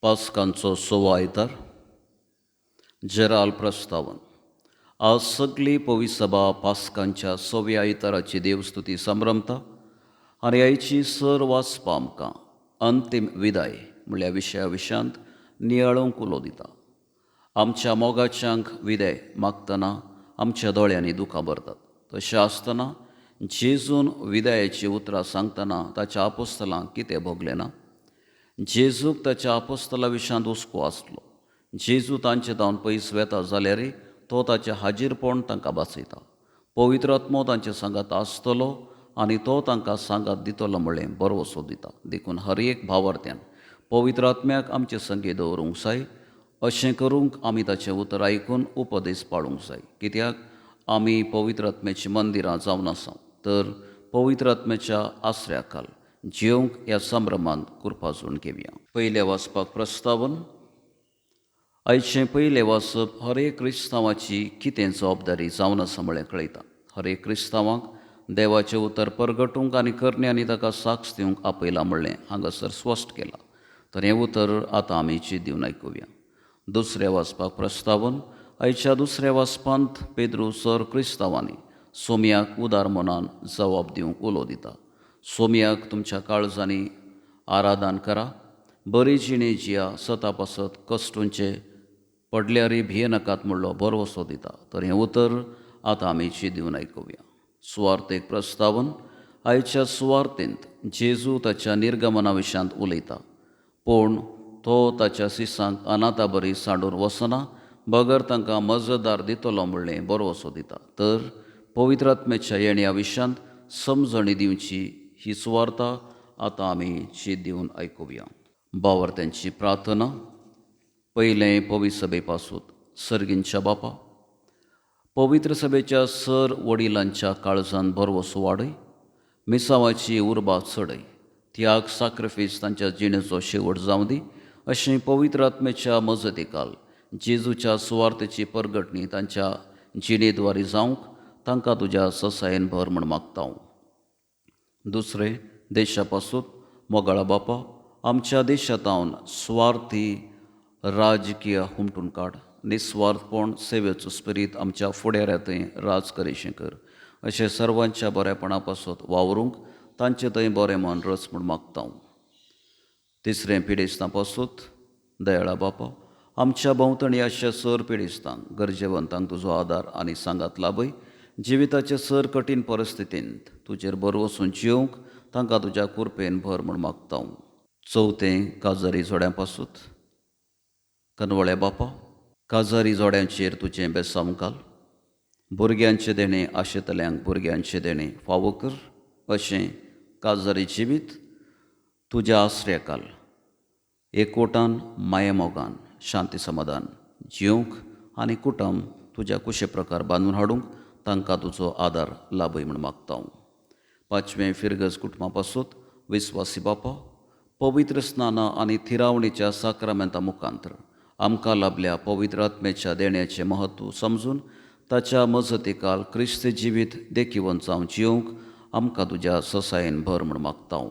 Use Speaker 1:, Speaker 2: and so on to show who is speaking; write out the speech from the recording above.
Speaker 1: पास्कांचो सवो आयतार जेराल प्रस्तावन. आज सगली पविसभा पास्कांच्या सव्या आयताराची देवस्तुती संभ्रमता आनी आयची सर वाचपा आमकां अंतीम विदाय म्हणल्या विशया विशयांत नियाळूंक उलो दिता. आमच्या मोगाच्यांक विदाय मागतना आमच्या दोळ्यांनी दुकां भरतात. तशें आसतना जेजून विदायाची उतरां सांगतना ताच्या आपोस्तलांक कितें भोगलें ना? जेजूक ताच्या आपोस्तला विशयांत हुस्को आसलो. जेजू तांचे धांवन पयस वेता जाल्यार तो ताचें हाजीरपण तांकां वाचयता. पवित्र आत्मो तांचे सांगात आसतलो आनी तो तांकां सांगात दितलो म्हळें भरवसो दिता. देखून हर एक भावार्थ्यान पवित्र आत्म्याक आमचे संगी दवरूंक जाय. अशें करूंक आमी ताचें उतर आयकून उपदेश पाळूंक जाय. कित्याक आमी पवित्र आत्म्याचीं मंदिरां जावन आसा तर पवित्र आत्म्याच्या आसऱ्या खाल जिवंक ह्या संभ्रमांत कुरपाजून घेवया. पयलें वाचपाक प्रस्तावन. आयचें पयलें वाचप हर एक क्रिस्तांवाची कितें जबाबदारी जावन आसा म्हळें कळयता. हर एक क्रिस्तांवाक देवाचें उतर परगटूंक आनी करणे आनी ताका साक्ष दिवंक आपयलां म्हणलें हांगासर स्पश्ट केलां. तर हें उतर आतां आमी चीत दिवन आयकुया. दुसऱ्या वाचपाक प्रस्तावन. आयच्या दुसऱ्या वाचपांत पेद्रू सर क्रिस्तांवांनी सोम्याक उदार मनान जबाब दिवंक उलो दिता. सोम्याक तुमच्या काळजांनी आराधन करा, बरी जिणे जिया, सता पासत कश्टूंचे पडल्यारय भियेनाकात म्हणलो भरवसो दिता. तर हें उतर आतां आमी चीत दिवन आयकुया. सुवार्थेक प्रस्तावन. आयच्या सुवार्थेंत जेजू ताच्या निर्गमना विशयांत उलयता, पूण तो ताच्या सिसांक अनाथा बरी सांडून वचना बगर तांकां मजतदार दितलो म्हणलें भरवसो दिता. तर पवित्र आत्म्याच्या येण्या विशयांत समजणी दिवची ही सुवार्ता आतां आमी चीत दिवन आयकुया. बावर्त्यांची प्रार्थना. पयलें पवित्र सभे पासून. सर्गींच्या बापा, पवित्र सभेच्या सर वडिलांच्या काळजान भरवसो वाडय, मिसावाची उर्बा चडय, त्याग साक्रिफीस तांच्या जिणेचो शेवट जावं दी. अशें पवित्र आत्म्याच्या मजतीकाल जेजूच्या सुवार्थेची परगटणी तांच्या जिणेद्वारे जावंक तांकां तुज्या ससायेन भर म्हूण मागता. दुसरें देशा पासून. मोगाळा बापा, आमच्या देशांत सुवार्थी राजकीय हुमटून काड, निस्वार्थपण सेवेचो स्पिरीत आमच्या फुडाऱ्या थंय राज करीशें कर. अशें सर्वांच्या बरेपणा पासत वावरूंक तांचे थंय बरें मन रच म्हूण मागता. तिसरें पिडेस्तां पासून. दयाळा बापा, आमच्या भोंवतणी अशा सर पिडेस्तांक गरजेवंतांक तुजो आदार आनी सांगात लाभय. जिविताचे सर कठीण परिस्थितींत तुजेर भरवसून जिवंक तांकां तुज्या कुरपेन भर म्हूण मागता. चवथें काजारी जोड्यां पासून. कनवळ्या बापा, काजारी जोड्यांचेर तुजें बेसांव घाल, भुरग्यांचें देणें आशेतल्यांक भुरग्यांचें देणें फावो कर. अशें काजारी जिवीत तुज्या आसऱ्या घाल, एकवटान मायेमोगान शांती समाधान जिवंक आनी कुटुंब तुज्या कुशे प्रकार बांदून हाडूंक तांकां तुजो आदार लाभय म्हूण मागता. पांचवें फिरगज कुटुंबा पासून. विस्वासी बापा, पवित्र स्नानां आनी थिरावणीच्या साक्रामेंता मुखांतर आमकां लाभल्या पवित्र आत्म्याच्या देण्याचें म्हत्व समजून ताच्या मजतीकाल क्रिस्ती जिवीत देखीवंत जावन जिवंक आमकां तुज्या ससायेन भर म्हूण मागता.